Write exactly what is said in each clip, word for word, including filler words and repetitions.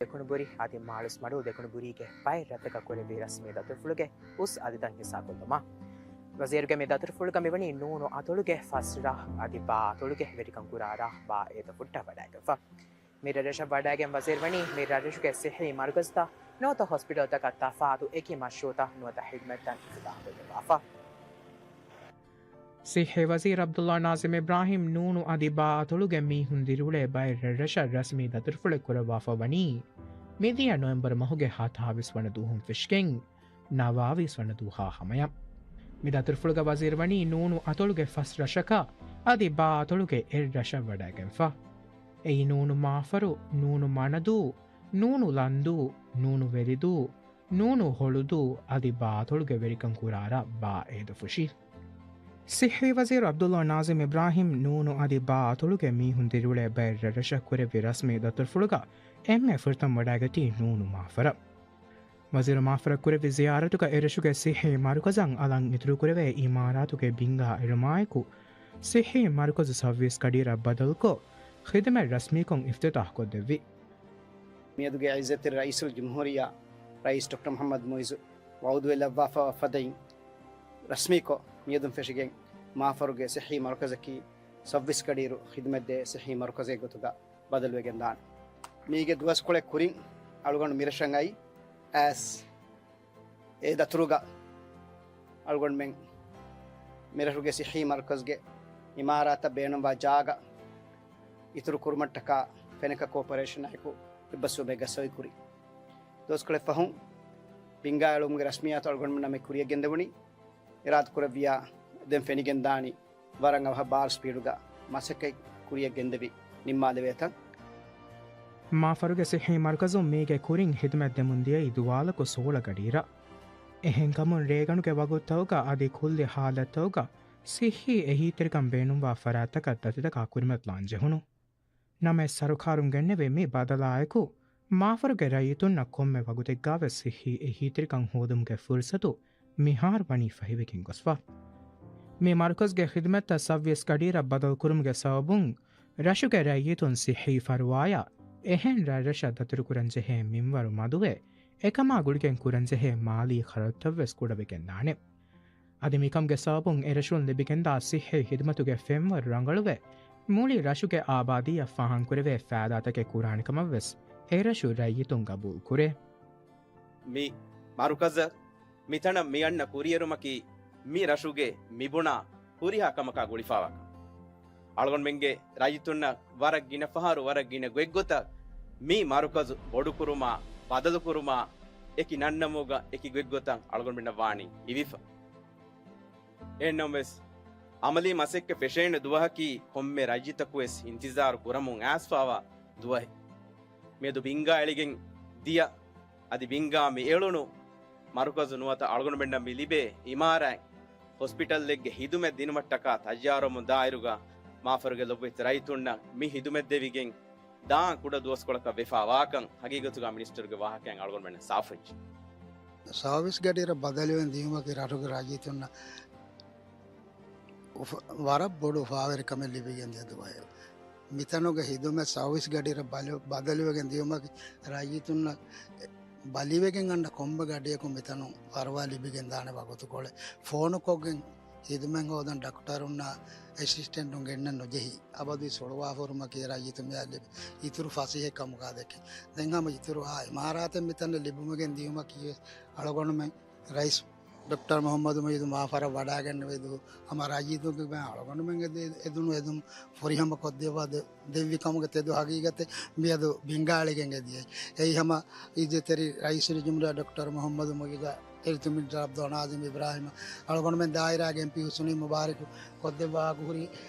ދެކުނުބުރި އަދި މާޅޮސް މަޑު ދެކުނުބުރީގެ ބައެއް ރަށްތަކަށް ކުރެއްވި ރަސްމީ ދަތުރުފުޅުގެ އުސް އަދަދަށް ހިސާބުކޮށްލުމަށް. ވަޒީރުގެ މި ދަތުރުފުޅުގަ މިވަނީ ނޫނު އަތޮޅުގެ ފަސް ރަށް އަދި ބާ އަތޮޅުގެ ވެރިކަން ކުރާ ރަށް ބާއޭދަ ފުއްޓާ ވަޑައިގަތްފަ. މި ރަށްރަށަށް ވަޑައިގެން ވަޒީރު ވަނީ މި ރަށްރަށުގެ ސިއްހީ މަރުކަޒުތައް ނުވަތަ ހޮސްޕިޓަލްތަކަށް ތަފާތު އެކި މަޝްރޫއުތައް ނުވަތަ ހިދުމަތްތައް އިފްތިތާޙުކޮށްދެއްވާފަ. ސިއްހީ ވަޒީރު ޢަބްދުﷲ ނާޒިމް އިބްރާހިމް ނޫނު އަދި ބާ އަތޮޅުގެ މީހުން ދިރިއުޅޭ ބައެއް ރަށްރަށަށް ރަސްމީ ދަތުރުފުޅެއް ކުރައްވާފަ ވަނީ މިދިޔަ ނޮވެމްބަރު މަހުގެ ހަތާވީސް ވަނަ ދުވަހުން ފެށިގެން ނަވާވީސް ވަނަ ދުވަހާ ހަމަޔަށް. މި ދަތުރުފުޅުގަ ވަޒީރު ވަނީ ނޫނު އަތޮޅުގެ ފަސް ރަށަކަށް އަދި ބާ އަތޮޅުގެ އެއް ރަށަށް ވަޑައިގެންފަ. އެއީ ނޫނު މާފަރު، ނޫނު މަނަދޫ، ނޫނު ލަންދޫ، ނޫނު ވެލިދޫ، ނޫނު ހޮޅުދޫ އަދި ބާ އަތޮޅުގެ ވެރިކަން ކުރާ ރަށް ބާއޭދަ ފުށީ. ސިއްހީ ވަޒީރު ޢަބްދުﷲ ނާޒިމް އިބްރާހިމް ނޫނު އަދި ބާ އަތޮޅުގެ މީހުން ދިރިއުޅޭ ބައެއް ރަށްރަށަށް ކުރެއްވި ރަސްމީ ދަތުރުފުޅުގަ އެންމެ ފުރަތަމަ ވަޑައިގަތީ ނޫނު މާފަރަށް. ވަޒީރު މާފަރަށް ކުރެއްވި ޒިޔާރަތުގަ އެރަށުގެ ސިއްހީ މަރުކަޒަށް އަލަށް އިތުރުކުރެވޭ އިމާރާތުގެ ބިންގާ އެޅުމާއެކު، ސިއްހީ މަރުކަޒު ސައުވީސް ގަޑިއިރަށް ބަދަލުކޮށް، ޚިދުމަތް ރަސްމީކޮށް އިފްތިތާޙުކޮށްދެއްވި. މިއަދުގެ ޢިއްޒަތްތެރި ރައީސުލްޖުމްހޫރިއްޔާ ރައީސް ޑޮކްޓަރ މުޙައްމަދު މުޢިއްޒު ވަޢުދުވެ ލައްވާފަވާ ފަދައިން، ރަސްމީކޮށް މިއަދުން ފެށިގެން މާފަރުގެ ސިއްހީ މަރުކަޒަކީ ސައުވީސް ގަޑިއިރު ޚިދުމަތްދޭ ސިއްހީ މަރުކަޒެއް ގޮތުގަ ބަދަލުވެގެންދާނެ. މީގެ ދުވަސްކޮޅެއް ކުރިން އަޅުގަނޑު މިރަށަށް އައީ އައިސް އެ ދަތުރުގަ އަޅުގަނޑުމެން މިރަށުގެ ސިއްހީ މަރުކަޒުގެ އިމާރާތަށް ބޭނުންވާ ޖާގަ އިތުރު ކުރުމަށްޓަކާ ފެނެކަ ކޯޕަރޭޝަނާއެކު އެއްބަސްވުމެއް ގަސްއޮތް ކުރި. ދުވަސްކޮޅެއް ފަހުން ބިންގާ އެޅުމުގެ ރަސްމިއްޔާތު އަޅުގަނޑުމެންނަށް މި ކުރިޔަށް ގެންދެވުނީ. އިރާދަކުރެއްވިޔާ ދެން ފެނިގެންދާނީ ވަރަށް އަވަހަށް ބާރު ސްޕީޑުގަ މަސައްކަތް ކުރިޔަށް ގެންދެވި ނިންމާލެވޭތަން. މާފަރުގެ ސިއްހީ މަރުކަޒުން މީގެ ކުރިން ޚިދުމަތް ދެމުން ދިޔައީ ދުވާލަކު ސޯޅަ ގަޑިއިރަށް. އެހެންކަމުން ރޭގަނޑުގެ ވަގުތުތަކުގަ އަދި ކުއްލި ހާލަތްތަކުގަ ސިއްހީ އެހީތެރިކަން ބޭނުންވާ ފަރާތްތަކަށް ދަތިތަކާ ކުރިމަތިލާން ޖެހުނު. ނަމަވެސް ސަރުކާރުން ގެންނެވި މި ބަދަލާއެކު، މާފަރުގެ ރައްޔިތުންނަށް ކޮންމެ ވަގުތެއްގަވެސް ސިއްހީ އެހީތެރިކަން ހޯދުމުގެ ފުރުސަތު މިހާރު ވަނީ ފަހިވެގެން ގޮސްފަ. މި މަރުކަޒުގެ ޚިދުމަތްތައް ސައުވީސް ގަޑިއިރަށް ބަދަލުކުރުމުގެ ސަބަބުން، ރަށުގެ ރައްޔިތުން ސިއްހީ ފަރުވާޔާ އެހެން ރަށްރަށަށް ދަތުރުކުރަންޖެހޭ މިންވަރު މަދުވެ، އެކަމާ ގުޅިގެން ކުރަންޖެހޭ މާލީ ޚަރަދުތައްވެސް ކުޑަވެގެންދާނެ. އަދި މިކަމުގެ ސަބަބުން އެރަށުން ލިބިގެންދާ ސިއްހީ ޚިދުމަތުގެ ފެންވަރު ރަނގަޅުވެ، މުޅި ރަށުގެ އާބާދީއަށް ފާހަގަކުރެވޭ ފާއިދާތަކެއް ކުރާނެ ކަމަށްވެސް އެރަށު ރައްޔިތުން ގަބޫލުކުރޭ. މި މަރުކަޒަށް މިތަނަށް މި އަންނަ ކުރިއެރުމަކީ މި ރަށުގެ މިބުނާ ހުރިހާ ކަމަކާ ގުޅިފާވާ ކަމެއް. އަޅުގަނޑުމެންގެ ރައްޔިތުންނަށް ވަރަށް ގިނަ ފަހަރު ވަރަށް ގިނަ ގޮތްގޮތަށް މި މަރުކަޒު ބޮޑުކުރުމާ، ބަދަލުކުރުމާ، އެކި ނަންނަމުގަ އެކި ގޮތްގޮތަށް އަޅުގަނޑުމެންނަށް ވާނީ ލިބިފަ. އެހެންނަމަވެސް، އަމަލީ މަސައްކަތް ފެށޭނެ ދުވަހަކީ ކޮންމެ ރައްޔިތަކުވެސް އިންތިޒާރު ކުރަމުން އައިސްފާވާ ދުވަހެއް. މިއަދު ބިންގާ އެޅިގެން ދިޔަ، އަދި ބިންގާ މި އެޅުނު މަރުކަޒު ނުވަތަ އަޅުގަނޑުމެންނަށް މި ލިބޭ އިމާރާތް ހޮސްޕިޓަލްއެއްގެ ހިދުމަތް ދިނުމަށްޓަކާ ތައްޔާރުވަމުން ދާއިރުގަ މާފަރުގެ ލޮބުވެތި ރައްޔިތުންނަށް މި ހިދުމަތް ދެވިގެން ދާން ކުޑަ ދުވަސްކޮޅަކަށް ވެފާވާކަން ހަގީގަތުގަ މިނިސްޓަރުގެ ވާހަކައިން އަޅުގަނޑުމެންނަށް ސާފުވެއްޖެ. ސާވިސް ގަޑިއިރަށް ބަދަލުވެން ދިޔުމަކީ ރަށުގެ ރައްޔިތުންނަށް އުފަ-، ވަރަށް ބޮޑު އުފާވެރިކަމެއް ލިބިގެން ދިޔަ ދުވަހެއް. މިތަނުގެ ހިދުމަތް ސާވިސް ގަޑިއިރަށް ބަލި-، ބަދަލުވެގެން ދިޔުމަކީ ރައްޔިތުންނަށް ބަލިވެގެން އަންނަ ކޮންމެ ގަޑިއަކު މިތަނުން ފަރުވާ ލިބިގެން ދާނެ ވަގުތުކޮޅެއް. ފޯނުކޮށްގެން ހިދުމަތް ހޯދަން ޑޮކްޓަރުންނާ އެސިސްޓެންޓުން ގެންނަން ނުޖެހި. އަބަދުވެސް ހުޅުވާފަ ހުރުމަކީ ރައްޔިތުން މިއަށް ލިބި އިތުރު ފަސޭހަ ކަމުގަ ދެކެ. ދެން ހަމަ އިތުރު އާ އިމާރާތެއް މިތަނަށް ލިބުމުގެން ދިޔުމަކީ ވެސް އަޅުގަނޑުމެން ރައީސް ޑޮކްޓަރ މުޙައްމަދު މުޢިއްޒު މާފަރަށް ވަޑައިގެންނެވި ދުވަހު ހަމަ ރައްޔިތުންގެ އަޅުގަނޑުމެންގެ ދެ-، އެދުނު އެދުން ފުރިހަމަ ކޮށްދެއްވާ ދެ-، ދެއްވި ކަމުގެ ތެދު ހަގީގަތެއް މިއަދު ބިންގާ އެޅިގެން އެދިޔައީ. އެއީ ހަމަ އިއްޒަތްތެރި ރައީސުލްޖުމްހޫރިއްޔާ ޑޮކްޓަރ މުޙައްމަދު މުޢިއްޒު އެރިތު މިނިސްޓަރ ޢަބްދުﷲ ނާޒިމް އިބްރާހިމް އަޅުގަނޑުމެން ދާއިރާގެ އެމްޕީ ހުސްނީ މުބާރަކު ކޮށްދެއްވާ ހުރި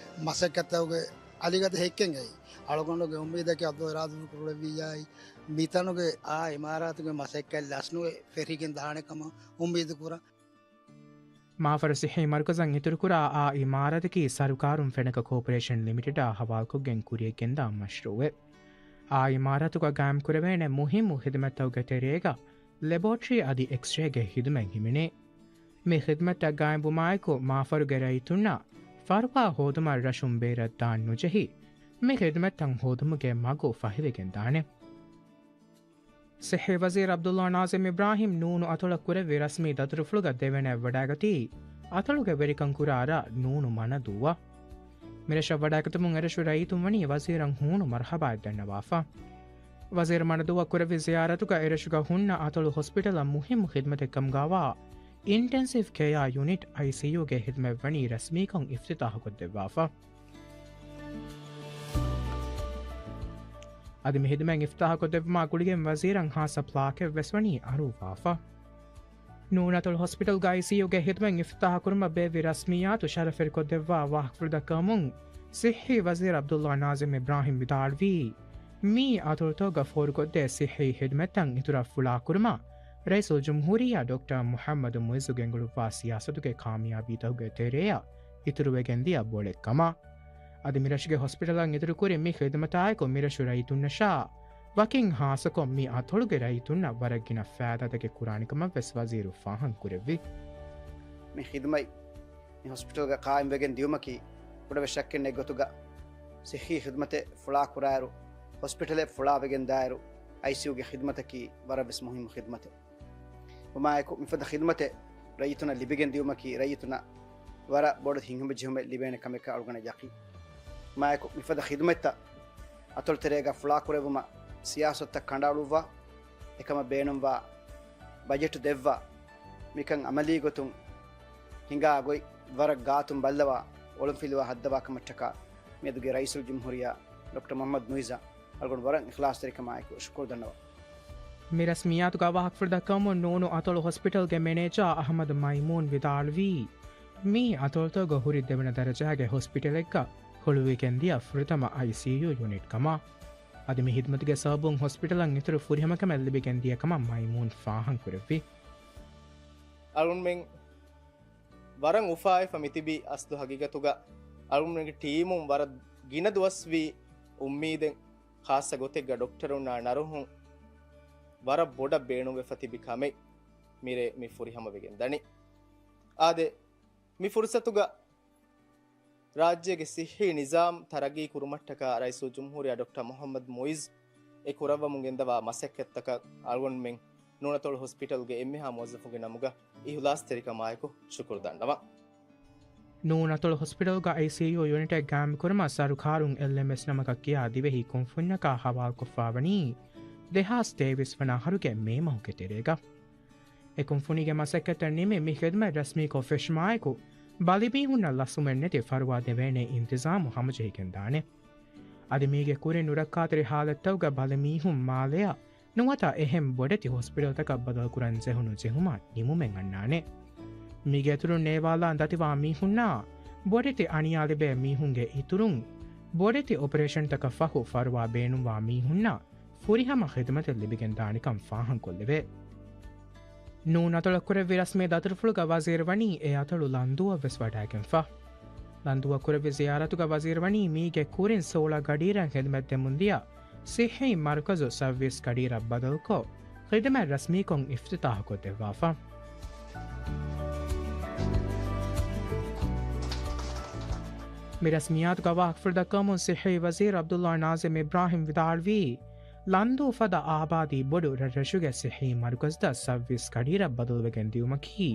މަސައްކަތްތަކުގެ އަލިގަދަ ހެއްކެއް އެއީ. އަޅުގަނޑުގެ އުއްމީދަކީ އަބްދުﷲ އިރާދަކުރެއްވިއްޔާއި މިތަނުގެ އާ އިމާރާތުގެ މަސައްކަތް ލަސްނުވެ ފެށިގެން ދާނެ ކަމަށް އުއްމީދު ކުރަން. މާފަރު ސިއްހީ މަރުކަޒަށް އިތުރުކުރާ އާ އިމާރާތަކީ ސަރުކާރުން ފެނަކަ ކޯޕަރޭޝަން ލިމިޓެޑާ ހަވާލުކޮށްގެން ކުރިޔަށްގެންދާ މަޝްރޫއެއް. އާ އިމާރާތުގަ ގާއިމްކުރެވޭނެ މުހިއްމު ޚިދުމަތްތަކުގެ ތެރޭގަ ލެބޯޓްރީ އަދި އެކްސްރޭގެ ޚިދުމަތް ހިމެނޭ. މި ޚިދުމަތްތައް ގާއިމްވުމާއެކު، މާފަރުގެ ރައްޔިތުންނަށް ފަރުވާ ހޯދުމަށް ރަށުން ބޭރަށް ދާން ނުޖެހި، މި ޚިދުމަތްތައް ހޯދުމުގެ މަގު ފަހިވެގެން ދާނެ. ޞިއްޙީ ވަޒީރު ޢަބްދުﷲ ނާޒިމް އިބްރާހިމް ނޫނު އަތޮޅަށް ކުރެއްވި ރަސްމީ ދަތުރުފުޅުގަ ދެވެނެ ވަޑައިގަތީ، އަތޮޅުގެ ވެރިކަން ކުރާ ރަށް ނޫނު މަނަދޫއަށް. މިރަށަށް ވަޑައިގަތުމުން އެރަށު ރައްޔިތުން ވަނީ ވަޒީރަށް ހޫނު މަރުޙަބާއެއް ދަންނަވާފަ. ވަޒީރު މަނަދޫއަށް ކުރެއްވި ޒިޔާރަތުގަ އެރަށުގަ ހުންނަ އަތޮޅު ހޮސްޕިޓަލަށް މުހިއްމު ޚިދްމަތެއް ކަމުގައިވާ އިންޓެންސިވް ކެއާ ޔުނިޓް، އައިސީޔޫ، ގެ ޚިދްމަތް ވަނީ ރަސްމީކޮށް އިފްތިތާޙުކޮށްދެއްވާފަ. އަދި މި ޚިދުމަތް އިފްތިތާޙުކޮށްދެއްވުމާ ގުޅިގެން ވަޒީރަށް ޚާއްޞަ ޕްލާކެއް ވެސް ވަނީ އަރުއްވާފަ. ނޫނަތޮޅު ހޮސްޕިޓަލްގެ އައިސީޔޫގެ ޚިދުމަތް އިފްތިތާޙު ކުރުމަށް ބޭއްވި ރަސްމިއްޔާތު ޝަރަފުވެރިކޮށްދެއްވާ ވާހަކަފުޅު ދައްކަވަމުން، ޞިއްޙީ ވަޒީރު ޢަބްދުﷲ ނާޒިމް އިބްރާހިމް ވިދާޅުވީ، މިއީ އަތޮޅުތަކުގަ ފޯރުކޮށްދޭ ޞިއްޙީ ޚިދުމަތްތައް އިތުރަށް ފުޅާކުރުމަށް ރައީސުލްޖުމްހޫރިއްޔާ ޑޮކްޓަރ މުޙައްމަދު މުޢިއްޒު ގެންގުޅުއްވާ ސިޔާސަތުގެ ކާމިޔާބީތަކުގެ ތެރެއަށް އިތުރުވެގެންދިޔަ ބޮޑެއް ކަމަށް. އަދި މިރަށުގެ ހޮސްޕިޓަލަށް އިތުރުކުރި މި ޚިދުމަތާއެކު މިރަށު ރައްޔިތުންނަށާ ވަކިން ޚާއްޞަކޮށް މި އަތޮޅުގެ ރައްޔިތުންނަށް ވަރަށް ގިނަ ފައިދާތަކެއް ކުރާނެ ކަމަށް ވެސް ވަޒީރު ފާހަގަކުރެއްވި. މި ޚިދުމަތް މި ހޮސްޕިޓަލްގަ ޤާއިމްވެގެން ދިޔުމަކީ ކުޑަވެސް ޝައްކެއް ނެތް ގޮތުގަ ޞިއްޙީ ޚިދުމަތެއް ފުޅާކުރާއިރު، ހޮސްޕިޓަލެއް ފުޅާވެގެން ދާއިރު، އައިސީޔޫގެ ޚިދުމަތަކީ ވަރަށް ވެސް މުހިއްމު ޚިދުމަތެއް. ވުމާއެކު، މިފަދަ ޚިދުމަތެއް ރައްޔިތުންނަށް ލިބިގެން ދިޔުމަކީ ރައްޔިތުންނަށް ވަރަށް ބޮޑު ހިތްހަމަޖެހުމެއް ލިބޭނެ ކަމެއްކަން އަޅުގަނޑަށް ޔަޤީން. ވުމާއެކު، މިފަދަ ޚިދުމަތްތައް އަތޮޅުތެރޭގަ ފުޅާކުރެއްވުމަށް ސިޔާސަތުތައް ކަނޑައަޅުއްވާ، އެކަމަށް ބޭނުންވާ ބަޖެޓު ދެއްވާ، މިކަން ޢަމަލީ ގޮތުން ހިނގާ ގޮތް ވަރަށް ގާތުން ބައްލަވާ، އޮޅުންފިލުވާ ހައްދަވާ ކަމަށްޓަކާ މިއަދުގެ ރައީސުލްޖުމްހޫރިއްޔާ ޑޮކްޓަރ މުޙައްމަދު މުޢިއްޒަށް އަޅުގަނޑު ވަރަށް އިޚްލާޞްތެރިކަމާއެކު ޝުކުރު ދަންނަވަން. މި ރަސްމިއްޔާތުގަ ވާހަކަފުޅު ދައްކަވަމުން ނޫނު އަތޮޅު ހޮސްޕިޓަލްގެ މެނޭޖާ އަޙްމަދު މައިމޫން ވިދާޅުވީ، މިއީ އަތޮޅުތަކުގަ ހުރި ދެވަނަ ދަރަޖާގެ ހޮސްޕިޓަލެއްގަ ހުޅުވިގެންދިޔަ ފުރަތަމަ އައިސީޔޫ ޔުނިޓް ކަމަށް. އަދި މި ޚިދުމަތުގެ ސަބަބުން ހޮސްޕިޓަލަށް އިތުރު ފުރިހަމަކަމެއް ލިބިގެންދިޔަ ކަމަށް މައިމޫން ފާހަގަކުރެއްވި. އަޅުގަނޑުމެން ވަރަށް އުފާވެފަ މިތިބީ އަސްލު ހަގީގަތުގަ އަޅުގަނޑުމެންގެ ޓީމުން ވަރަށް ގިނަ ދުވަސްވީ އުއްމީދެއް، ޚާއްޞަ ގޮތެއްގަ ޑޮކްޓަރުންނާ ނަރުހުން ވަރަށް ބޮޑަށް ބޭނުންވެފަ ތިބި ކަމެއް މިރޭ މި ފުރިހަމަވެގެން ދަނީ. އާދެ، މި ފުރުސަތުގަ ރާއްޖޭގެ ޞިއްޙީ ނިޒާމް ތަރައްގީ ކުރުމަށްޓަކާ ރައީސުލްޖުމްހޫރިއްޔާ ޑޮކްޓަރ މުޙައްމަދު މުޢިއްޒު އެ ކުރައްވަމުން ގެންދަވާ މަސައްކަތްތަކަށް އަޅުގަނޑުމެން ނޫނަތޮޅު ހޮސްޕިޓަލްގެ އެންމެހާ މުވައްޒަފުންގެ ނަމުގަ އިޚްލާޞްތެރިކަމާއެކު ޝުކުރު ދަންނަވަން. ނޫނަތޮޅު ހޮސްޕިޓަލްގަ އައިސީޔޫ ޔުނިޓެއް ގާއިމްކުރުމަށް ސަރުކާރުން އެލްއެމްއެސް ނަމަކަށް ކިޔާ ދިވެހި ކުންފުންޏަކާ ހަވާލުކޮށްފާވަނީ ދެހާސް ތޭވީސް ވަނަ އަހަރުގެ މޭ މަހުގެ ތެރޭގަ. އެ ކުންފުނީގެ މަސައްކަތަށް ނިމި މި ޚިދުމަތް ރަސްމީކޮށް ފެށުމާއެކު، ބަލިމީހުންނަށް ލަސްވުމެއް ނެތި ފަރުވާ ދެވޭނެ އިންތިޒާމު ހަމަޖެހިގެންދާނެ. އަދި މީގެ ކުރިން ނުރައްކާތެރި ހާލަތްތަކުގަ ބަލިމީހުން މާލެއަށް ނުވަތަ އެހެން ބޮޑެތި ހޮސްޕިޓަލްތަކަށް ބަދަލުކުރަން ޖެހުނު ޖެހުމަށް ނިމުމެއް އަންނާނެ. މީގެ އިތުރުން ނޭވާލާން ދަތިވާ މީހުންނާ ބޮޑެތި އަނިޔާ ލިބޭ މީހުންގެ އިތުރުން ބޮޑެތި އޮޕަރޭޝަންތަކަށް ފަހު ފަރުވާ ބޭނުންވާ މީހުންނަށް ފުރިހަމަ ޚިދުމަތެއް ލިބިގެންދާނެކަން ފާހަގަކޮށްލެވޭ. ނޫނަތޮޅަށް ކުރެއްވި ރަސްމީ ދަތުރުފުޅުގަ ވަޒީރު ވަނީ އެ އަތޮޅު ލަންދޫއަށް ވެސް ވަޑައިގެންފަ. ލަންދޫއަށް ކުރެއްވި ޒިޔާރަތުގަ ވަޒީރު ވަނީ މީގެ ކުރިން ސޯޅަ ގަޑިއިރަށް ޚިދުމަތް ދެމުންދިޔަ ޞިއްޙީ މަރުކަޒު ސައުވީސް ގަޑިއިރަށް ބަދަލުކޮށް، ޚިދުމަތް ރަސްމީކޮށް އިފްތިތާޙުކޮށްދެއްވާފަ. މި ރަސްމިއްޔާތުގަ ވާހަކަފުޅު ދައްކަވަމުން ޞިއްޙީ ވަޒީރު ޢަބްދުﷲ ނާޒިމް އިބްރާހިމް ވިދާޅުވީ، ލަންދޫ ފަދަ އާބާދީ ބޮޑު ރަށްރަށުގެ ޞިއްޙީ މަރުކަޒުތައް ސައުވީސް ގަޑިއިރަށް ބަދަލުވެގެން ދިޔުމަކީ،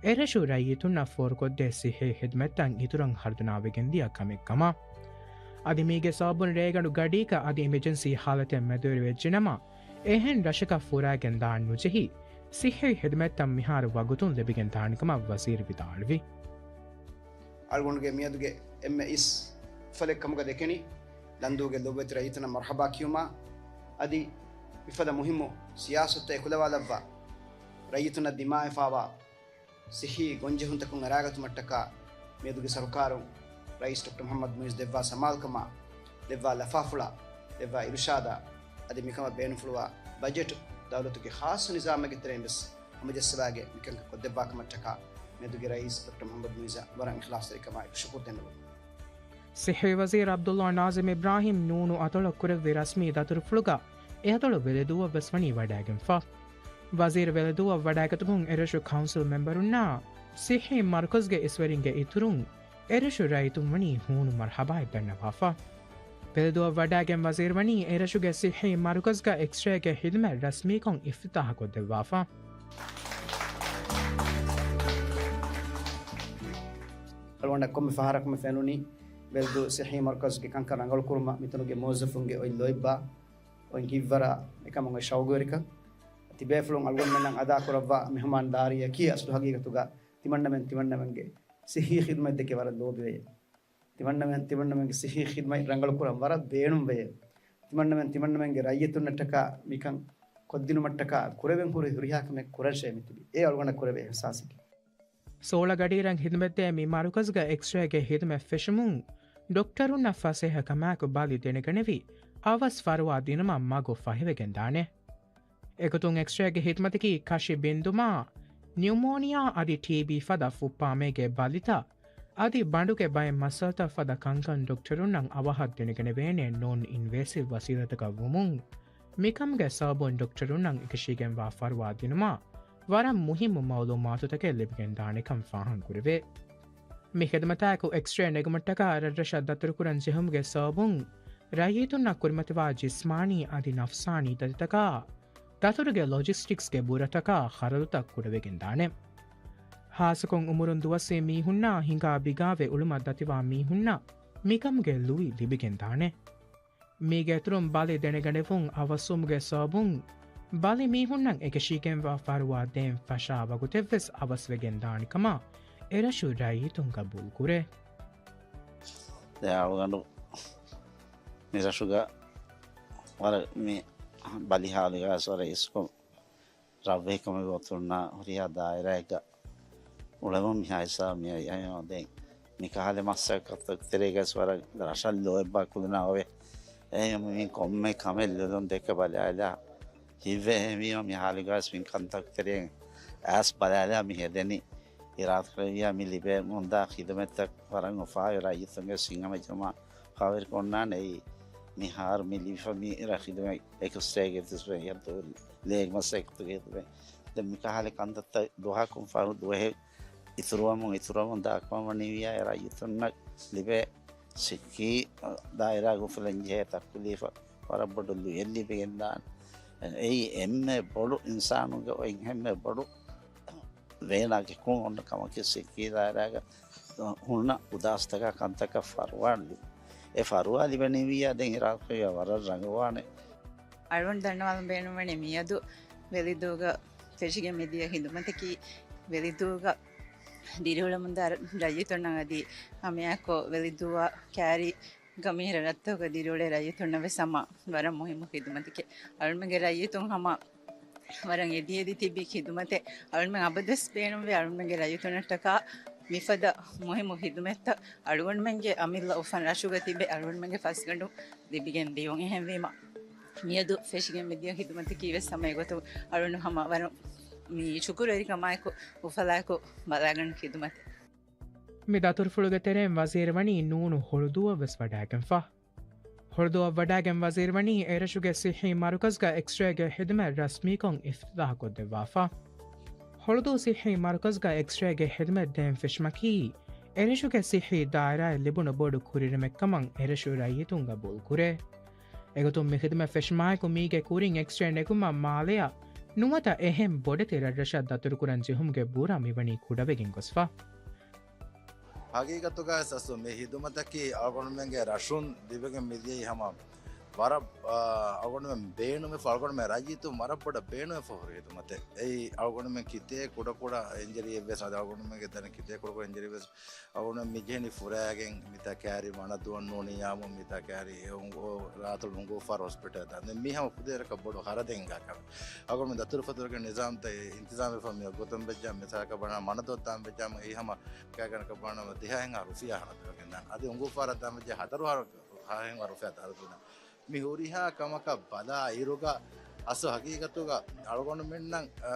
އެރަށު ރައްޔިތުންނަށް ފޯރުކޮށްދޭ ޞިއްޙީ ޚިދުމަތްތައް އިތުރަށް ހަރުދަނާވެގެންދިޔަ ކަމެއް ކަމަށް. އަދި މީގެ ސަބަބުން ރޭގަނޑު ގަޑީގަ އަދި އިމަޖެންސީ ހާލަތެއް މެދުވެރިވެއްޖެނަމަ، އެހެން ރަށަކަށް ފުރާގެން ދާން ނުޖެހި، ޞިއްޙީ ޚިދުމަތްތައް މިހާރު ވަގުތުން ލިބިގެން ދާނެ ކަމަށް ވަޒީރު ވިދާޅުވި. އަޅުގަނޑުގެ މިއަދުގެ އެންމެ އިސް އުފަލެއް ކަމުގަ ދެކެނީ، ލަންދޫގެ ލޮބުވެތި ރައްޔިތުންނަށް މަރުޙަބާ ކިޔުމާ، އަދި މިފަދަ މުހިއްމު ސިޔާސަތުތައް އެކުލަވާލައްވާ، ރައްޔިތުންނަށް ދިމާވެފާވާ ޞިއްޙީ ގޮންޖެހުންތަކުން އަރާގަތުމަށްޓަކާ، މިއަދުގެ ސަރުކާރުން ރައީސް ޑޮކްޓަރ މުޙައްމަދު މުޢިއްޒު ދެއްވާ ސަމާލުކަމާ، ދެއްވާ ލަފާފުޅާ، ދެއްވާ އިރުޝާދާ، އަދި މިކަމަށް ބޭނުންފުޅުވާ ބަޖެޓު ދައުލަތުގެ ޚާއްޞަ ނިޒާމެއްގެ ތެރެއިން ވެސް ހަމަޖައްސަވާގެން މިކަންކަން ކޮށްދެއްވާކަމަށްޓަކާ، މިއަދުގެ ރައީސް ޑޮކްޓަރ މުޙައްމަދު މުޢިއްޒަށް ވަރަށް އިޚްލާޞްތެރިކަމާއެކު ޝުކުރު ދެންނެވުން. ޞިއްޙީ ވަޒީރު ޢަބްދުﷲ ނާޒިމް އިބްރާހިމް ނޫނު އަތޮޅަށް ކުރެއްވި ރަސްމީ ދަތުރުފުޅުގަ އެ އަތޮޅު ވެލެދޫއަށް ވެސް ވަނީ ވަޑައިގެންފަ. ވަޒީރު ވެލެދޫއަށް ވަޑައިގަތުމުން އެރަށު ކައުންސިލް މެމްބަރުންނާ ޞިއްޙީ މަރުކަޒުގެ އިސްވެރިންގެ އިތުރުން އެރަށު ރައްޔިތުން ވަނީ ހޫނު މަރުޙަބާއެއް ދަންނަވާފަ. ވެލިދޫއަށް ވަޑައިގެން ވަޒީރު ވަނީ އެރަށުގެ ސިއްހީ މަރުކަޒުގަ އެކްސްރޭގެ ހިދުމަތް ރަސްމީކޮށް އިފްތިތާހުކޮށްދެއްވާފަ. އަޅުގަނޑަށް ކޮންމެ ފަހަރަކުމެ ފެނުނީ ވެލިދޫ ސިއްހީ މަރުކަޒުގެ ކަންކަން ރަނގަޅުކުރުމަށް މިތަނުގެ މުވައްޒަފުންގެ އޮތް ލޯތްބާ، އޮތް ހިތްވަރާ، އެކަމުން އޮތް ޝައުގުވެރިކަން. ތިބޭފުޅުން އަޅުގަނޑުމެންނަށް އަދާކުރައްވާ މިހުމާންދާރީއަކީ އަސްލު ހަގީގަތުގަ ތިމަންނަމެން ތިމަންނަމެންގެ ސިއްހީ ޚިދުމަތްދެކެ ވަރަށް ލޯބިވެޔޭ. ތިމަންނަމެން ތިމަންނަމެންގެ ސިއްހީ ޚިދުމަތް ރަނގަޅުކުރަން ވަރަށް ބޭނުންވެޔޭ. ތިމަންނަމެން ތިމަންނަމެންގެ ރައްޔިތުންނަށްޓަކާ މިކަން ކޮށްދިނުމަށްޓަކާ ކުރެވެން ހުރި ހުރިހާ ކަމެއް ކުރަންށޭ މިތިބީ. އެ އަޅުގަނޑަށް ކުރެވޭ އިޙްސާސަކީ. ސޯޅަ ގަޑިއިރަށް ހިދުމަތްދޭ މި މަރުކަޒުގަ އެކްސްރޭގެ ހިދުމަތް ފެށުމުން، ޑޮކްޓަރުންނަށް ފަސޭހަ ކަމާއެކު ބަލި ދެނެގަނެވި، އަވަސް ފަރުވާ ދިނުމަށް މަގު ފަހިވެގެންދާނެ. އެގޮތުން އެކްސްރޭގެ ހިދުމަތަކީ ކަށި ބިންދުމާ، ނިއުމޯނިއާ އަދި ޓީބީ ފަދަ ފުއްޕާމޭގެ ބަލިތައް، އަދި ބަނޑުގެ ބައެއް މައްސަލަތައް ފަދަ ކަންކަން ޑޮކްޓަރުންނަށް އަވަހަށް ދެނެގަނެވޭނެ ނޮން އިންވޭސިވް ވަސީލަތަކަށް ވުމުން، މިކަމުގެ ސަބަބުން ޑޮކްޓަރުންނަށް އެކަށީގެންވާ ފަރުވާ ދިނުމަށް ވަރަށް މުހިއްމު މައުލޫމާތުތަކެއް ލިބިގެންދާނެކަން ފާހަގަކުރެވޭ. މި ޚިދުމަތާއެކު އެކްސްރޭ ނެގުމަށްޓަކާ ރަށްރަށަށް ދަތުރުކުރަން ޖެހުމުގެ ސަބަބުން، ރައްޔިތުންނަށް ކުރިމަތިވާ ޖިސްމާނީ އަދި ނަފްސާނީ ދަތިތަކާ، ދަތުރުގެ ލޮޖިސްޓިކްސްގެ ބުރަތަކާ ޚަރަދުތައް ކުޑަވެގެންދާނެ. ހާއްސަކޮށް އުމުރުން ދުވަސްވީ މީހުންނާ ހިނގާ ބިގާވެ އުޅުމަށް ދަތިވާ މީހުންނަށް މިކަމުގެ ލުއި ލިބިގެންދާނެ. މީގެ އިތުރުން ބަލި ދެނެގަނެވުން އަވަސްވުމުގެ ސަބަބުން، ބަލި މީހުންނަށް އެކަށީގެންވާ ފަރުވާ ދޭން ފަށާ ވަގުތެއްވެސް އަވަސްވެގެންދާނެ ކަމަށް އެރަށު ރައްޔިތުން ގަބޫލުކުރޭ. ދެ އަޅުގަނޑު މި ރަށުގަ ވަރަށް މި ބަލި ހާލުގަ ވަރަށް އިސްކޮށް ރަށްވެހިކަމުގެ ގޮތުންނާ ހުރިހާ ދާއިރާއެއްގަ އުޅެމުން މިހާ ހިސާބަށް މި އައީ. އައި ދެން މި ކަހަލަ މަސައްކަތްތަކުގެ ތެރޭގަސް ވަރަށް ރަށަށް ލޯތްބާ ކުދިންނާ އޮވޭ. އެހެން މި ކޮންމެ ކަމެއް ލޮލުން ދެކެ ބަލާލާ ހިތްވޭ. އެހެންވީމަ މި ހާލުގަސް މި ކަންތަކުގެ ތެރެއިން އައިސް ބަލާލާ މި ހެދެނީ. އިރާދަކުރެއްވިޔާ މި ލިބޭ މުންދާ ޚިދުމަތްތައް ވަރަށް އުފާވެ ރައްޔިތުންގެ ސިންހަމަޖުމާ ހާވެރިކޮށްނާނެ. އެއީ މިހާރު މި ލިބިފަ މި ރަށް ޚިދުމަތް އެކުސްރޭގެ ތިސްބެ ހިޔަންތޯ ލޭގެ މަސައްކަތުގެ ހިދުމަތް. ދެން މިކަހަލަ ކަންތައްތައް ދުވަހަކުން ފަހު ދުވަހެއް އިތުރުވަމުން އިތުރުވަމުން ދާކަމަށް ވަނީވިޔާ އެ ރައްޔިތުންނަށް ލިބޭ ސިއްހީ ދާއިރާގެ އުފުލަން ޖެހޭ ތަކުލީފަށް ވަރަށް ބޮޑު ލުޔެއް ލިބިގެންދާނެ. އެއީ އެންމެ ބޮޑު އިންސާނުގެ އޮތް އެންމެ ބޮޑު ވޭނާގެ ކުން އޮންނަ ކަމަކީ ސިއްހީ ދާއިރާގަ ހުންނަ އުދާސްތަކާ ކަންތަކަށް ފަރުވާ ލިބުން. އެ ފަރުވާ ލިބެނީވިއްޔާ ދެން އިރާދަކުރެއްވިޔާ ވަރަށް ރަނގަޅުވާނެ. އަޅުގަނޑު ދަންނަވާލަން ބޭނުންވަނީ މިއަދު ވެލިދޫގަ ފެށިގެން މިދިޔަ ހިދުމަތަކީ ވެލިދޫގަ ދިރިއުޅެމުންދާ ރައްޔިތުންނަށް އަދި ހަމައެއާއެކު ވެލިދޫއާ ކައިރި ގަމީރަ ރަށްތަކުގަ ދިރިއުޅޭ ރައްޔިތުންނަށް ވެސް ހަމަ ވަރަށް މުހިއްމު ޚިދުމަތެކޭ. އަޅުމެންގެ ރައްޔިތުން ހަމަ ވަރަށް އެދި އެދި ތިބި ޚިދުމަތެއް އަޅުމެން އަބަދުވެސް ބޭނުންވޭ. އަޅުމެންގެ ރައްޔިތުންނަށްޓަކާ މިފަދަ މުހިއްމު ޚިދުމަތްތައް އަޅުގަނޑުމެންގެ އަމިއްލަ އުފަން ރަށުގަ ތިބެ އަޅުގަނޑުމެންގެ ފަސްގަނޑު ލިބިގެން ދިޔުން. އެހެންވީމަ މިއަދު ފެށިގެން މިދިޔަ ޚިދުމަތަކީ ވެސް ހަމަ އެގޮތުން އަޅުގަނޑު ހަމަ ވަރަށް މި ޝުކުރުވެރިކަމާއެކު އުފަލާއެކު ބަލާގަން ޚިދުމަތެއް. މި ދަތުރުފުޅުގެ ތެރެއިން ވަޒީރު ވަނީ ނޫނު ހޮޅުދޫއަށް ވެސް ވަޑައިގެންފަ. ހޮޅުދޫއަށް ވަޑައިގެން ވަޒީރު ވަނީ އެރަށުގެ ސިއްހީ މަރުކަޒުގަ އެކްސްރޭގެ ހިދުމަތް ރަސްމީކޮށް އިފްތިތާހުކޮށްދެއްވާފަ. ހޮޅުދޫ ސިއްހީ މަރުކަޒުގަ އެކްސްރޭގެ ހިދުމަތްދޭން ފެށުމަކީ، އެރަށުގެ ސިއްހީ ދާއިރާއަށް ލިބުނު ބޮޑު ކުރިއެރުމެއްކަމަށް އެރަށު ރައްޔިތުން ގަބޫލުކުރޭ. އެގޮތުން މި ޚިދުމަތް ފެށުމާއެކު މީގެ ކުރިން އެކްސްރޭ ނެގުމަށް މާލެއަށް ނުވަތަ އެހެން ބޮޑެތި ރަށްރަށަށް ދަތުރުކުރަން ޖެހުމުގެ ބުރަ މިވަނީ ކުޑަވެގެން ގޮސްފަ. ހަގީގަތުގައި ސަސް މި ޚިދުމަތަކީ އަޅުގަނޑުމެންގެ ރަށުން ލިބިގެން މިދިޔައީ ހަމަ ވަރަށް، އާ، އަޅުގަނޑުމެން ބޭނުމެފަ، އަޅުގަނޑުމެން ރައްޔިތުން ވަރަށް ބޮޑަށް ބޭނުމެފަ ހުރި ޚިދުމަތެއް. އެއީ އަޅުގަނޑުމެން ކިތޭ ކުޑަކުޑަ އިންޖަރީއެއްވެސް އަދި އަޅުގަނޑުމެންގެ ދަނީ ކިތޭ ކުޑަކުޑަ އިންޖަރީވެސް އަޅުގަނޑުމެން މިޖެހެނީ ފުރާގެން މިތާ ކައިރި ވަނަ ދުވަން ނޫނިއްޔާމު މިތާ ކައިރި އެ އުނގޫ ރާތުޅު އުނގޫފާރު ހޮސްޕިޓަލް ދާން. ދެން މީ ހަމަ ކުދިވެރަކަށް ބޮޑު ހަރަދެއް ހިނގާ ކަމެއް. އަޅުގަނޑުމެން ދަތުރުފަތުރުގެ ނިޒާމްތައް އިންތިޒާމްވެފަ މި ގޮތަށް ވެއްޖާ މިތާކަށް ބަނާ މަނަދޮށް ދާން ވެއްޖާ މަ އެ ހަމަ ކައިގަނޑަކަށް ބަނާ ދިހަ ހެން ރުފިޔާ ހަރަދުވެގެން ދާން. އަދި އުނގޫފާރަށް ދާން ވެއްޖެ ހަތަރު ހަ-، ހަ ހެން ރުފިޔާ ހަރަދުވެގެން ދާން. މި ހުރިހާ ކަމަކަށް ބަލާ އިރުގަ އަސްލު ހަގީގަތުގަ އަޅުގަނޑުމެންނަށް، އާ،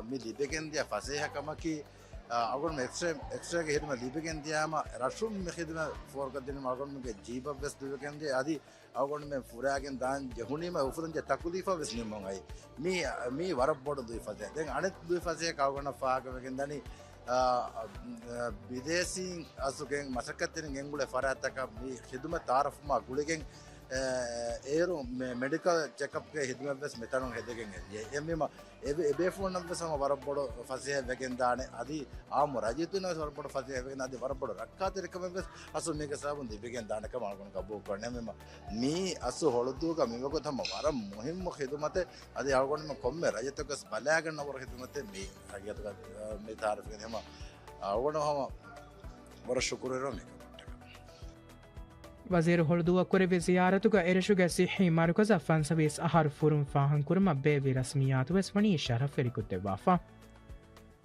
މި ލިބިގެންދިޔަ ފަސޭހަ ކަމަކީ، އާ، އަޅުގަނޑު އެކްސްރޭ، އެކްސްރޭގެ ހިދުމަތް ލިބިގެން ދިޔާމަ ރަށުން މި ޚިދުމަތް ފޯރުކޮށްދިނުމަށް އަޅުގަނޑުމެންގެ ޖީބަށްވެސް ލިބިގެން ދިޔަ. އަދި އަޅުގަނޑުމެން ފުރާގެން ދާން ޖެހުނީމަ އުފުލަންޖެހޭ ތަކުލީފަށްވެސް ނިންމުން އައި. މީ، މީ ވަރަށް ބޮޑު ލުއިފަސޭހަ. ދެން އަނެއް ލުއިފަސޭހައަކަށް އަޅުގަނޑަށް ފާހަގަވެގެން ދަނީ، އާ، އާ، ބިދޭސީން އަސްލު ގެން މަސައްކަތްތެރިން ގެންގުޅޭ ފަރާތްތަކަށް މި ޚިދުމަތް ތައާރަފްވުމާ ގުޅިގެން، އޭރު މެ-، މެޑިކަލް ޗެކަޕްގެ ހިދުމަތްވެސް މިތަނުން ހެދިގެން އެ-، އެ-، އެހެންވީމަ އެ-، އެބޭފުޅުންނަށްވެސް ހަމަ ވަރަށް ބޮޑު ފަސޭހަ ވެގެން ދާނެ. އަދި އާއްމު ރައްޔިތުންނަށް ވެސް ވަރަށް ބޮޑު ފަސޭހަ ވެގެން އަދި ވަރަށް ބޮޑު ރައްކާތެރިކަމެއްވެސް އަސްލު މީގެ ސަބަބުން ލިބިގެން ދާނެ ކަމަށް އަޅުގަނޑު ގަބޫލު ކުރަން. އެހެންވީމަ މީ އަސްލު ހޮޅުދޫގަ މިވަގުތު ހަމަ ވަރަށް މުހިއްމު ޚިދުމަތެއް. އަދި އަޅުގަނޑުމެން ކޮންމެ ރައްޔިތަކުވެސް ބަލާގަންނަ ވަރު ޚިދުމަތެއް މީ ހަގީގަތުގަ، އަ، މި ތައާރަފްގެ ހަމަ އަޅުގަނޑު ހަމަ ވަރަށް ޝުކުރުވެރިވަން މިކަމަށްޓަކަ. ވަޒީރު ހޮޅުދޫއަށް ކުރެއްވި ޒިޔާރަތުގަ އެރަށުގެ ސިއްހީ މަރުކަޒަށް ފަންސަވީސް އަހަރު ފުރުން ފާހަގަކުރުމަށް ބޭއްވި ރަސްމިއްޔާތުވެސް ވަނީ ޝަރަފްވެރިކޮށްދެއްވާފަ.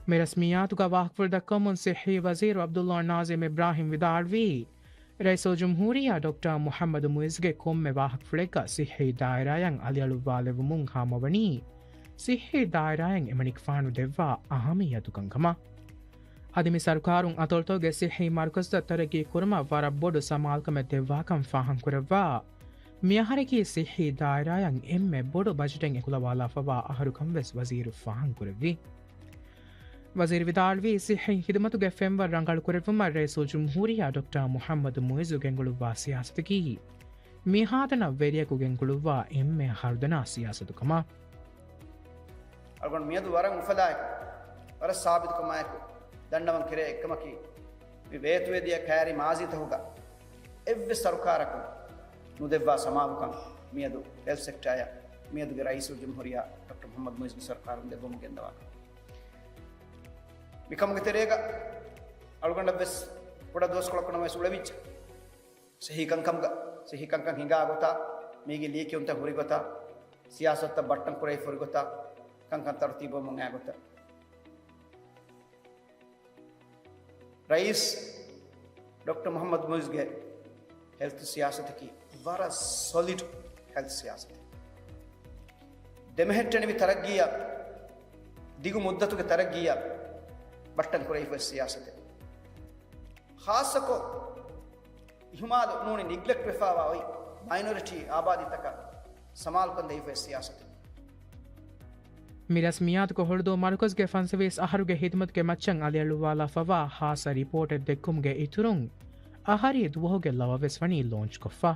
މި ރަސްމިއްޔާތުގަ ވާހަކަފުޅު ދައްކަވަމުން ސިއްހީ ވަޒީރު ޢަބްދުﷲ ނާޒިމް އިބްރާހިމް ވިދާޅުވީ، ރައީސުލްޖުމްހޫރިއްޔާ ޑޮކްޓަރ މުޙައްމަދު މުޢިއްޒުގެ ކޮންމެ ވާހަކަފުޅެއްގަ ސިއްހީ ދާއިރާއަށް އަލިއަޅުއްވާލެއްވުމުން ހާމަވަނީ، ސިއްހީ ދާއިރާއަށް އެމަނިކުފާނު ދެއްވާ އަހަމިއްޔަތު ކަންކަމަށް. އަދި މި ސަރުކާރުން އަތޮޅުތަކުގެ ސިއްހީ މަރުކަޒުތައް ތަރައްގީ ކުރުމަށް ވަރަށް ބޮޑު ސަމާލުކަމެއް ދެއްވާކަން ފާހަގަކުރައްވާ، މިއަހަރަކީ ސިއްހީ ދާއިރާއަށް އެންމެ ބޮޑު ބަޖެޓެއް އެކުލަވާލާފަވާ އަހަރުކަން ވެސް ވަޒީރު ފާހަގަކުރެއްވި. ވަޒީރު ވިދާޅުވީ، ސިއްހީ ޚިދުމަތުގެ ފެންވަރު ރަނގަޅުކުރެއްވުމަށް ރައީސުލްޖުމްހޫރިއްޔާ ޑޮކްޓަރ މުޙައްމަދު މުޢިއްޒު ގެންގުޅުއްވާ ސިޔާސަތަކީ، މިހާތަނަށް ވެރިޔަކު ގެންގުޅުއްވާ އެންމެ ހަރުދަނާ ސިޔާސަތު ކަމަށް. އަޅުގަނޑު މިއަދު ވަރަށް އުފަލާއެކު، ވަރަށް ސާބިތުކަމާއެކު ދަންނަވަން ކެރޭ އެއްކަމަކީ، މި ވޭތުވެދިޔަ ކައިރި މާޒީތަކުގަ އެއްވެސް ސަރުކާރަކުން ނުދެއްވާ ސަމާލުކަން މިއަދު ހެލްތް ސެކްޓާއަށް މިއަދުގެ ރައީސުލްޖުމްހޫރިއްޔާ ޑޮކްޓަރ މުޙައްމަދު މުޢިއްޒުގެ ސަރުކާރުން ދެއްވަމުން ގެންދަވާކަން. މިކަމުގެ ތެރޭގަ އަޅުގަނޑަށްވެސް ކުޑަ ދުވަސްކޮޅަކުންނަށްވެސް އުޅެވިއްޖެ. ސިއްހީ ކަންކަމުގަ، ސިއްހީ ކަންކަން ހިނގާ ގޮތާ، މީގެ ލިޔެކިޔުންތައް ހުރި ގޮތާ، ސިޔާސަތުތައް ބައްޓަން ކުރެވިފަ ހުރި ގޮތާ، ކަންކަން ތަރުތީބުވަމުން އައި ގޮތަށް. ރައީސް ޑޮކްޓަރ މުޙައްމަދު މުޢިއްޒުގެ ހެލްތު ސިޔާސަތަކީ ވަރަށް ސޮލިޑް ހެލްތު ސިޔާސަތެއް. ދެމެހެއްޓެނިވި ތަރައްގީއަށް، ދިގު މުއްދަތުގެ ތަރައްގީއަށް ބައްޓަން ކުރެވިފައި ސިޔާސަތެއް. ޚާއްޞަކޮށް، އިހުމާލު ނޫނީ ނިގްލެކްޓް ވެފަވާ އޮތް މައިނޮރިޓީ އާބާދީތަކަށް ސަމާލުކަން ދެވިފައި ސިޔާސަތެއް. މި ރަސްމިއްޔާތުގަ ހޮޅުދޫ މަރުކަޒުގެ ފަންސަވީސް އަހަރުގެ ހިދުމަތުގެ މައްޗަށް އަލިއަޅުއްވާލާފަވާ ޚާއްޞަ ރިޕޯޓެއް ދެއްކުމުގެ އިތުރުން، އަހަރީ ދުވަހުގެ ލަވަ ވެސް ވަނީ ލޯންޗްކޮށްފަ.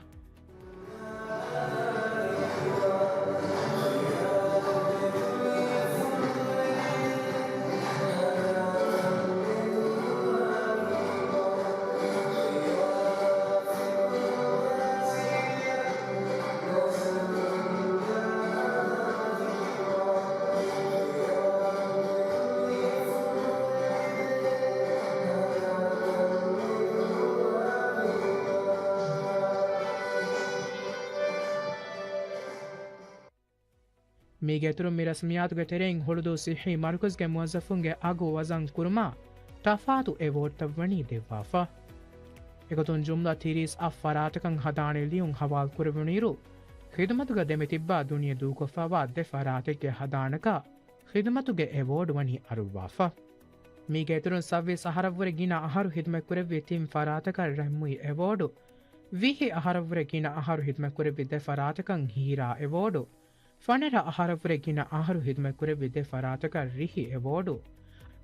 މީގެ އިތުރުން މި ރަސްމިއްޔާތުގެ ތެރެއިން ހޮޅުދޫ ސިއްހީ މަރުކަޒުގެ މުވައްޒަފުންގެ އަގު ވަޒަން ކުރުމަށް ތަފާތު އެވޯޑްތައް ވަނީ ދެއްވާފަ. އެގޮތުން ޖުމްލަ ތިރީސް އަށް ފަރާތަކަށް ހަދާނެ ލިޔުން ހަވާލުކުރެވުނުއިރު، ޚިދުމަތުގަ ދެމިތިއްބާ ދުނިޔެ ދޫކޮށްފަވާ ދެ ފަރާތެއްގެ ހަދާނަކަށް ޚިދުމަތުގެ އެވޯޑް ވަނީ އަރުއްވާފަ. މީގެ އިތުރުން ސައްވީސް އަހަރަށްވުރެ ގިނަ އަހަރު ހިދުމަތްކުރެއްވި ތިން ފަރާތަކަށް ރަންމުއި އެވޯޑު، ވިހި އަހަރަށްވުރެ ގިނަ އަހަރު ހިދުމަތްކުރެއްވި ދެ ފަރާތަކަށް ހީރާ އެވޯޑު، ފަނަރަ އަހަރަށްވުރެ ގިނަ އަހަރު ހިދުމަތްކުރެއްވި ދެ ފަރާތަކަށް ރިހި އެވޯޑު،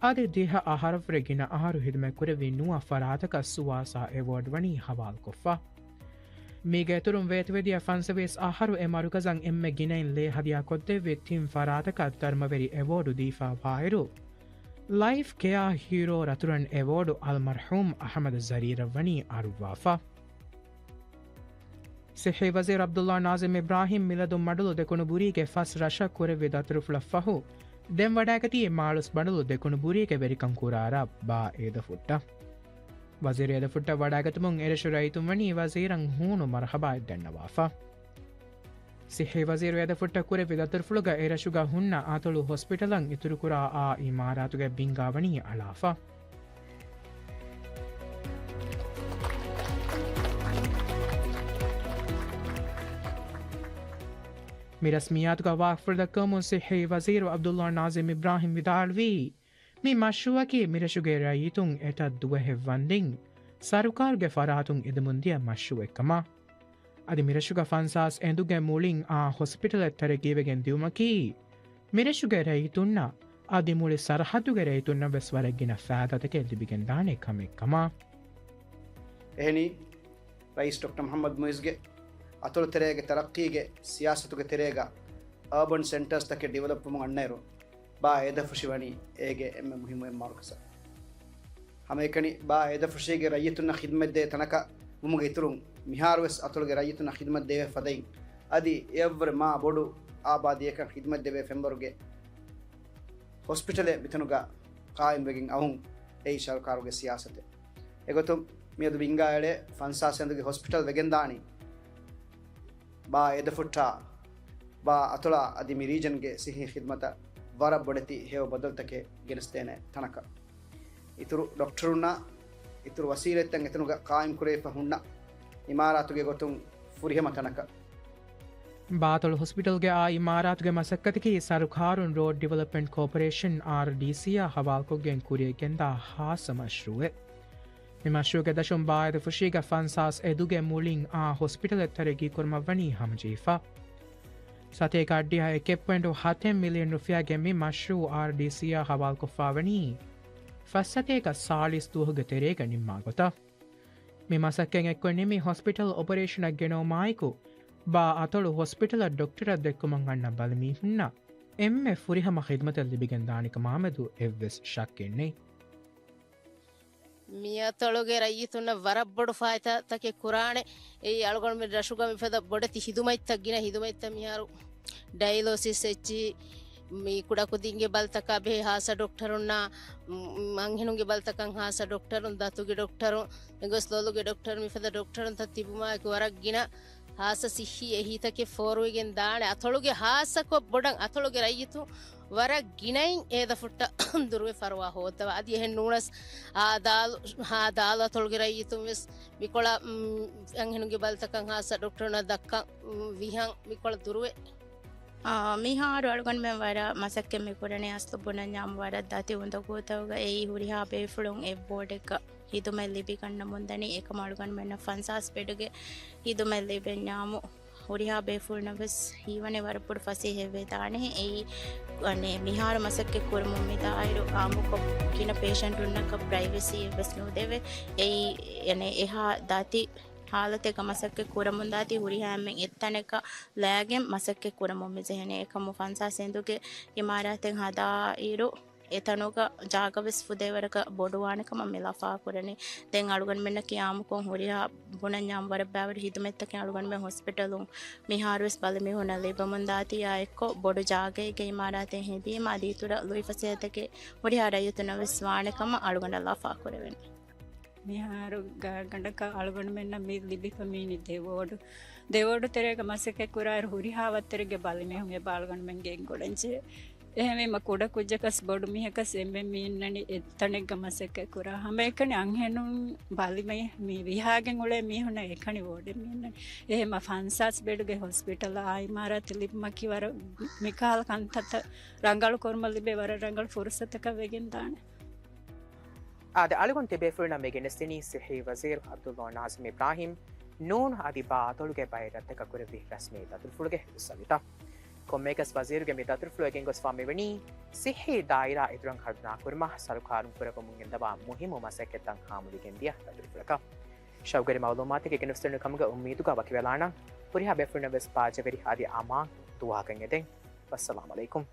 އަދި ދިހަ އަހަރަށްވުރެ ގިނަ އަހަރު ހިދުމަތްކުރެއްވި ނުވަ ފަރާތަކަށް ސުވާސާ އެވޯޑް ވަނީ ހަވާލުކޮށްފަ. މީގެ އިތުރުން ވޭތުވެދިޔަ ފަންސަވީސް އަހަރު އެ މަރުކަޒަށް އެންމެ ގިނައިން ލޭ ހަދިޔާކޮށްދެއްވި ތިން ފަރާތަކަށް ދަރުމަވެރި އެވޯޑު ދީފަ ވާއިރު، ލައިފް ކެއާ ހީރޯ ރަތުރަން އެވޯޑު އަލްމަރްޙޫމް އަޙްމަދު ޒަރީރަށް ވަނީ އަރުއްވާފަ. ސިއްހީ ވަޒީރު ޢަބްދުﷲ ނާޒިމް އިބްރާހިމް މިލަދުން މަޑުލު ދެކުނުބުރީގެ ފަސް ރަށަށް ކުރެއްވި ދަތުރުފުޅަށް ފަހު، ދެން ވަޑައިގަތީ މާޅޮސް މަޑުލު ދެކުނުބުރީގެ ވެރިކަން ކުރާ ރަށް ބާ އޭދަފުއްޓަށް. ވަޒީރު އޭދަފުއްޓަށް ވަޑައިގަތުމުން އެރަށު ރައްޔިތުން ވަނީ ވަޒީރަށް ހޫނު މަރުޙަބާއެއް ދަންނަވާފަ. ސިއްހީ ވަޒީރު އޭދަފުއްޓަށް ކުރެއްވި ދަތުރުފުޅުގަ އެރަށުގަ ހުންނަ އަތޮޅު ހޮސްޕިޓަލަށް އިތުރުކުރާ އާ އިމާރާތުގެ ބިންގާ ވަނީ އަޅާފަ. މި ރަސްމިއްޔާތުގަ ވާހަކަފުޅު ދައްކަވަމުން ސިއްހީ ވަޒީރު ޢަބްދުﷲ ނާޒިމް އިބްރާހިމް ވިދާޅުވީ، މި މަޝްރޫޢަކީ މިރަށުގެ ރައްޔިތުން އެތައް ދުވަހެއް ވަންދެން ސަރުކާރުގެ ފަރާތުން އެދެމުންދިޔަ މަޝްރޫޢެއްކަމަށް. އަދި މިރަށުގަ ފަންސާސް އެނދުގެ މުޅިން އާ ހޮސްޕިޓަލެއް ތަރައްގީވެގެން ދިއުމަކީ، މިރަށުގެ ރައްޔިތުންނަށް އަދި މުޅި ސަރަހައްދުގެ ރައްޔިތުންނަށް ވެސް ވަރަށް ގިނަ ފައިދާތަކެއް ލިބިގެންދާނެ ކަމެއް ކަމަށް. އެހެނީ، ރައީސް ޑޮކްޓަރ މުޙައްމަދު މުޢިއްޒުގެ އަތޮޅު ތެރޭގެ ތަރައްޤީގެ ސިޔާސަތުގެ ތެރޭގަ އާބަން ސެންޓާސްތަކެއް ޑިވެލޮޕްވުމުން އަންނައިރު، ބާ އޭދަފުށި ވަނީ އޭގެ އެންމެ މުހިއްމު އެއް މަރުކަޒަށް. ހަމައެކަނި ބާ އޭދަފުށީގެ ރައްޔިތުންނަށް ޚިދުމަތްދޭ ތަނަކަށް ވުމުގެ އިތުރުން، މިހާރުވެސް އަތޮޅުގެ ރައްޔިތުންނަށް ޚިދުމަތްދެވޭ ފަދައިން، އަދި އެއަށްވުރެ މާ ބޮޑު އާބާދީއަކަށް ޚިދުމަތްދެވޭ ފެންވަރުގެ ހޮސްޕިޓަލެއް މިތަނުގަ ޤާއިމްވެގެން އައުން އެއީ ސަރުކާރުގެ ސިޔާސަތެއް. އެގޮތުން މިއަދު ވިންގާ އެޅޭ ފަންސާސް އެނދުގެ ހޮސްޕިޓަލް ވެގެންދާނީ ބާ އޭދަފުށާ، ބާ އަތޮޅާ އަދި މި ރީޖަންގެ ސިއްހީ ޚިދުމަތަށް ވަރަށް ބޮޑެތި ހެޔޮ ބަދަލުތަކެއް ގެނެސްދޭނެ ތަނަކަށް. އިތުރު ޑޮކްޓަރުންނާ އިތުރު ވަސީލަތްތައް އެތަނުގަ ޤާއިމްކުރެވިފަ ހުންނަ އިމާރާތުގެ ގޮތުން ފުރިހަމަ ތަނަކަށް. ބާ އަތޮޅު ހޮސްޕިޓަލްގެ އާ އިމާރާތުގެ މަސައްކަތަކީ ސަރުކާރުން ރޯޑް ޑިވެލޮޕްމަންޓް ކޯޕަރޭޝަން، އާރްޑީސީ، އާ ހަވާލުކޮށްގެން ކުރިޔަށްގެންދާ ހާއްސަ މަޝްރޫއެއް. މި މަޝްރޫގެ ދަށުން ބާއެދަފުށީގަ ފަންސާސް އެދުގެ މުޅިން އާ ހޮސްޕިޓަލެއް ތަރައްގީ ކުރުމަށްވަނީ ހަމަޖެހިފަ. ސަތޭކަ އަށްޑިހަ އެކެއް ޕޮއިންޓު ހަތެއް މިލިއަން ރުފިޔާގެ މި މަޝްރޫ އާރްޑީސީއާ ހަވާލުކޮށްފާވަނީ ފަސް ސަތޭކަ ސާޅީސް ދުވަހުގެ ތެރޭގަ ނިންމާ ގޮތަށް. މި މަސައްކަތް އެއްކޮށް ނިމި ހޮސްޕިޓަލް އޮޕަރޭޝަނަށް ގެނައުމާއެކު، ބާ އަތޮޅު ހޮސްޕިޓަލަށް ޑޮކްޓަރަށް ދެއްކުމަށް އަންނަ ބަލިމީހުންނަށް އެންމެ ފުރިހަމަ ޚިދުމަތެއް ލިބިގެން ދާނެ ކަމާމެދު އެއްވެސް ޝައްކެއް ނެތް. މި އަތޮޅުގެ ރައްޔިތުންނަށް ވަރަށް ބޮޑު ފާއިތާތަކެއް ކުރާނެ. އެއީ އަޅުގަނޑުމެން ރަށުގަ މިފަދަ ބޮޑެތި ހިދުމަތްތައް، ގިނަ ހިދުމަތްތައް މިހާރު ޑަޔަލޯސިސް އެއްޗި، މި ކުޑަކުދިންގެ ބަލިތަކާ ބެހޭ ހާއްސަ ޑޮކްޓަރުންނާ، މް، މް، އަންހެނުންގެ ބަލިތަކަށް ހާއްސަ ޑޮކްޓަރުން، ދަތުގެ ޑޮކްޓަރުން، އެނގޮސް ލޮލުގެ ޑޮކްޓަރު، މިފަދަ ޑޮކްޓަރުންތައް ތިބުމާއެކު ވަރަށް ގިނަ ހާއްސަ ސިއްހީ އެހީތަކެއް ފޯރުވެގެން ދާނެ. އަތޮޅުގެ ހާއްސަކޮށް ބޮޑަށް އަތޮޅުގެ ރައްޔިތުން ވަރަށް ގިނައިން އޭދަފުށްޓަށް ދުރުވެ ފަރުވާ ހޯއްދަވާ. އަދި އެހެން ނޫނަސް އާ ދާލު، އާ ދާލު އަތޮޅުގެ ރައްޔިތުން ވެސް މިކޮޅަށް، މް، އަންހެނުންގެ ބަލިތަކަށް ހާއްސަ ޑޮކްޓަރުންނަށް ދައްކަން، މް، ވިހަން މިކޮޅަށް ދުރުވެ. އާ، މިހާރު އަޅުގަނޑުމެން ވަރަށް މަސައްކަތް މި ކުރަނީ އަސްލު ބުނަންޏާމު ވަރަށް ދަތި އުނދަގޫތަކުގަ އެއީ ހުރިހާ ބޭފުޅުން އެއް ވޯޑެއްގަ ހިދުމަތް ލިބިގަންނަމުންދަނީ. އެކަމަ އަޅުގަނޑުމެންނަށް ފަންސާސް ބެޑުގެ ހިދުމަތް ލިބެންޏާމު ހުރިހާ ބޭފުޅުންނަށް ވެސް ހީވަނީ ވަރަށް ބޮޑު ފަސޭހައެއް ވެދާނެ. އެއީ، އަނެއް، މިހާރު މަސައްކަތް ކުރަމުން މިދާއިރު އާއްމުކޮށް ގިނަ ޕޭޝަންޓުންނަކަށް ޕްރައިވެސީއެއް ވެސް ނުދެވޭ. އެއީ، އަނެއް، އެހާ ދަތި ހާލަތެއްގަ މަސައްކަތް ކުރަމުންދާތީ ހުރިހާ އެންމެން އެއްތަނަކަށް ލައިގެން މަސައްކަތް ކުރަމުން މިޖެހެނީ. އެކަމު ފަންސާސް އެނދުގެ އިމާރާތެއް ހަދާއިރު، އެތަނުގަ ޖާގަ ވެސް ފުދޭވަރަކަށް ބޮޑުވާނެ ކަމަށް މި ލަފާ ކުރަނީ. ދެން އަޅުގަނޑުމެންނަކީ އާއްމުކޮށް ހުރިހާ ބުނަންޏާމު ވަރަށް ބައިވަރު ހިދުމަތްތަކެއް އަޅުގަނޑުމެން ހޮސްޕިޓަލުން މިހާރުވެސް ބަލިމީހުންނަށް ލިބެމުންދާތީ. އާ އެއްކޮށް ބޮޑު ޖާގައެއްގެ އިމާރާތެއް ހެދީމަ އަދި އިތުރަށް ލުއިފަސޭހަތަކެއް ހުރިހާ ރައްޔިތުންނަށް ވެސް ވާނެ ކަމަށް އަޅުގަނޑަށް ލަފާ ކުރެވެނީ. މިހާރު ގާތްގަނޑަކަށް އަޅުގަނޑުމެންނަށް މި ލިބިފަ މީނީ ދެ ވޯޑު. ދެ ވޯޑު ތެރޭގަ މަސައްކަތް ކުރާއިރު ހުރިހާ ވައްތަރެއްގެ ބަލިމީހުން އެބަ އަޅުގަނޑުމެން ގެންގުޅެންޖެހޭ. އެހެންވީމަ ކުޑަ ކުއްޖަކަސް ބޮޑު މީހަކަސް އެންމެން މި އިންނަނީ އެއްތަނެއްގަ މަސައްކަތް ކުރާ. ހަމައެކަނި އަންހެނުން ބަލި މި، މި ވިހާގެން އުޅޭ މީހުންނަށް އެކަނި ވޯޑެއް މި އިންނަނީ. އެހެންމަ ފަންސާސް ބެޑުގެ ހޮސްޕިޓަލާ އިމާރާތެއް ލިބުމަކީ ވަރަށް މިކަހަލަ ކަންތައްތައް ރަނގަޅު ކުރުމަށް ލިބޭ ވަރަށް ރަނގަޅު ފުރުސަތަކަށް ވެގެން ދާނެ. އާދެ، އަޅުގަނޑު ތިބޭފުޅުންނަށް މި ގެނެސްދިނީ ސިއްހީ ވަޒީރު ޢަބްދުﷲ ނާޒިމް އިބްރާހީމް ނޫން އަދި ބާ އަތޮޅުގެ ބައެއް ރަށްތަކަށް ކުރެއްވި ރަސްމީ ދަތުރުފުޅުގެ ހުއްސަވިތައް. ކޮންމެއަކަސް ވަޒީރުގެ މި ދަތުރުފުޅު އެ ގެންގޮސްފާ މިވަނީ ސިއްހީ ދާއިރާ އިތުރަށް ހަރުދަނާ ކުރުމަށް ސަރުކާރުން ކުރައްވަމުން ގެންދަވާ މުހިއްމު މަސައްކަތްތައް ހާމަވެގެން ދިޔަ ދަތުރުފުޅަކަށް. ޝައުގުވެރި މައުލޫމާތެއްގެ ގެނެސްދިނުން ކަމުގަ އުއްމީދުގަ ވަކިވެލާނަން. ހުރިހާ ބޭފުޅުންނަށް ވެސް ބާއްޖަވެރި އަދި އަމާން ދުވަހަކަށް އެދެން. ވައްސަލާމް ޢަލައިކުމް.